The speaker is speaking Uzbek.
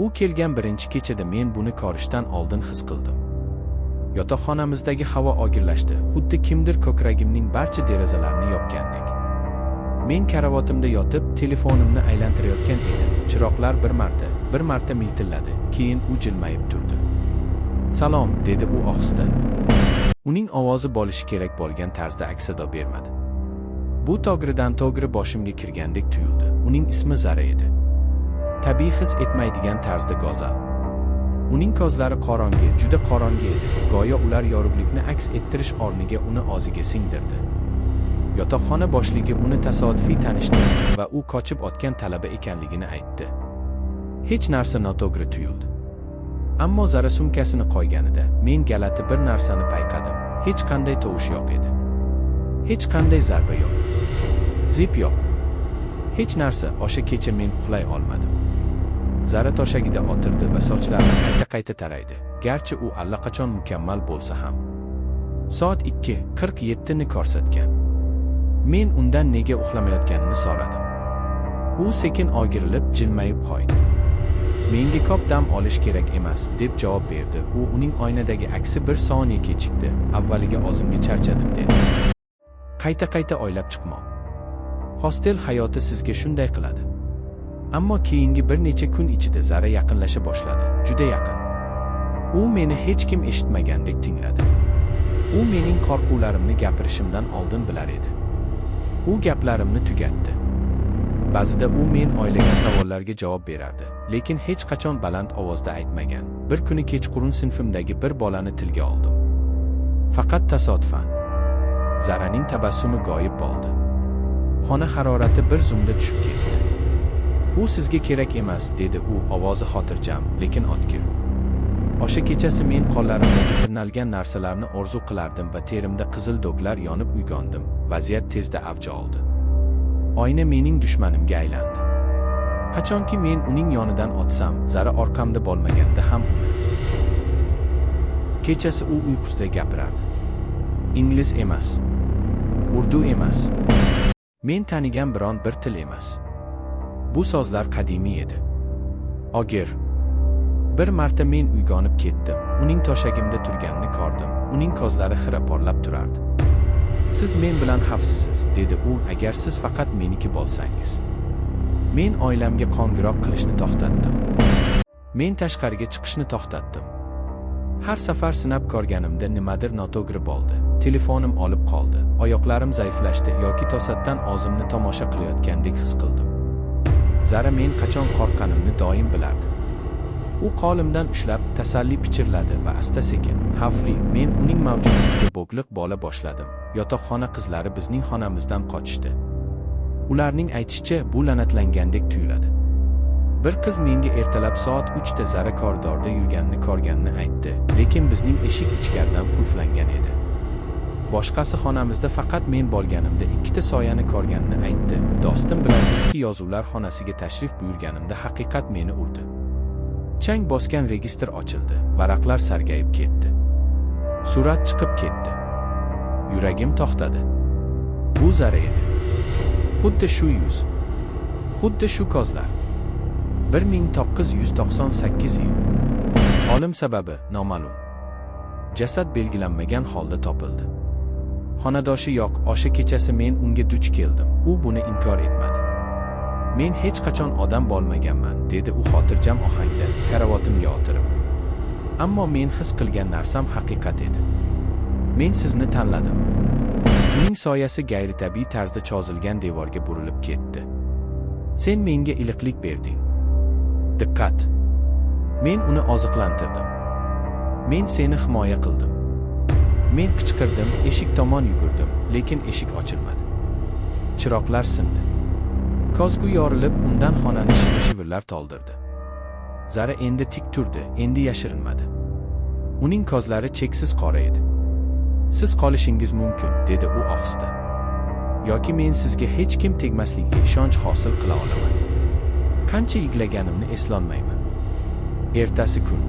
U kelgan birinchi kechada men buni ko'rishdan oldin his qildim. Yotoqxonamizdagi havo og'irlashdi, xuddi kimdir ko'kragimning barcha derazalarini yopgandek. Men karavotimda yotib, telefonimni aylantirayotgan edim. Chiroqlar bir marta miltilladi, keyin u jilmayib turdi. "Salom", dedi u ohista. Uning ovozi bo'lishi kerak bo'lgan tarzda aks-sado bermadi. Bu to'g'ridan to'g'ri boshimga kirgandek tuyuldi. Uning ismi Zara edi. Tabiiy his etmaydigan tarzda go'zal. Uning ko'zlari qorong'i, juda qorong'i edi. Go'yo ular yorug'likni aks ettirish o'rniga uni o'ziga singdirdi. Yotoqxona boshligi uni tasodifiy tanishtirdi va u qochib o'tgan talaba ekanligini aytdi. Hech narsa noto'g'ri tuyuldi. Ammo Zara sumkasini qo'yganida men g'alati bir narsani payqadim. Hech qanday tovush yo'q edi. Hech qanday zarba yo'q. Zip yo'q. Hech narsa. O'sha kecha men uxlay olmadim. Zara to'shagida o'tirdi va sochlarini qayta-qayta taraydi. Garchi u allaqachon mukammal bo'lsa ham. Soat 2:47 ni ko'rsatgan. Men undan nega uxlamayotganini so'radim. U sekin o'girilib, jilmayib qo'ydi. "Menga ko'p dam olish kerak emas", deb javob berdi. U uning oynadagi aksi bir soniya kechikdi. "Avvaliga o'zimga charchadim", dedi. Qayta-qayta o'ylab chiqmoq. Hostel hayoti sizga shunday qiladi. Ammo keyingi bir necha kun ichida Zara yaqinlasha boshladi, juda yaqin. U meni hech kim eshitmagandek tingladi. U mening qo'rquvlarimni gapirishimdan oldin bilar edi. U gaplarimni tugatdi. Ba'zida u men o'ylagan savollarga javob berardi, lekin hech qachon baland ovozda aytmagan. Bir kuni kechqurun sinfimdagi bir bolani tilga oldim. Faqat tasodifan. Zaraning tabassumi g'oyib bo'ldi. Xona harorati bir zumda tushib ketdi. "U sizga kerak emas", dedi u, ovozi xotirjam, lekin o'tkir. O'sha kechasi men qo'llarimdagi tirnalgan narsalarni orzu qilardim va terimda qizil dog'lar yonib uyg'ondim. Vaziyat tezda avj oldi. Oyna mening dushmanimga aylandi. Qachonki men uning yonidan o'tsam, Zara orqamda bo'lmaganda ham uni. Kechasi u uyqusida gapirardi. Ingliz emas. Urdu emas. Men tanigan biron bir til emas. Bu so'zlar qadimiy edi. Og'ir. Bir marta men uyg'onib ketdim. Uning to'shagimda turganini ko'rdim. Uning ko'zlari xira porlab turardi. "Siz men bilan xavfsizsiz", dedi u, "agar siz faqat meniki bo'lsangiz." Men oilamga qo'ng'iroq qilishni to'xtatdim. Men tashqariga chiqishni to'xtatdim. Har safar sinab ko'rganimda nimadir noto'g'ri bo'ldi. Telefonim olib qoldi. Oyoqlarim zaiflashdi yoki to'satdan o'zimni tomosha qilayotgandek his qildim. Zara men qachon qo'rqqanimni doim bilardi. U qo'limdan ushlab tasalli pichirladi va asta-sekin, xavfli, men uning mavjudligiga bog'liq bo'la boshladim. Yotoqxona qizlari bizning xonamizdan qochishdi. Ularning aytishicha, bu la'natlangandek tuyuladi. Bir qiz menga ertalab soat 3 da Zara koridorda yurganini ko'rganini aytdi, lekin bizning eshik ichkaridan qulflangan edi. Boshqasi xonamizda faqat men bo'lganimda ikkita soyani ko'rganini aytdi. Do'stim bilan eski yozuvlar xonasiga tashrif buyurganimda haqiqat meni urdi. Chang bosgan registr ochildi, varaqlar sargayib ketdi. Surat chiqib ketdi. Yuragim to'xtadi. Bu Zara edi. Xuddi shu yuz. Xuddi shu ko'zlar. 1998 yil. O'lim sababi noma'lum. Jasad belgilanmagan holda topildi. Xonadoshi yo'q, o'sha kechasi men unga duch keldim. U buni inkor etmadi. "Men hech qachon odam bo'lmaganman", dedi u xotirjam ohangda, karavotimga o'tirib. "Ammo men his qilgan narsam haqiqat edi. Men sizni tanladim." Uning soyasi g'ayritabiiy tarzda cho'zilgan devorga burilib ketdi. "Sen menga iliqlik berding. Diqqat. Men uni oziqlantirdim. Men seni himoya qildim." Men qichqirdim, eshik tomon yugurdim, lekin eshik ochilmadi. Chiroqlar sindi. Ko'zgu yorilib, undan xonani shivir-shivirlar to'ldirdi. Zara endi tik turdi, endi yashirinmadi. Uning ko'zlari cheksiz qora edi. "Siz qolishingiz mumkin", dedi u ohista. "Yoki men sizga hech kim tegmasligiga ishonch hosil qila olaman." Qancha yig'laganimni eslolmayman. Ertasi kun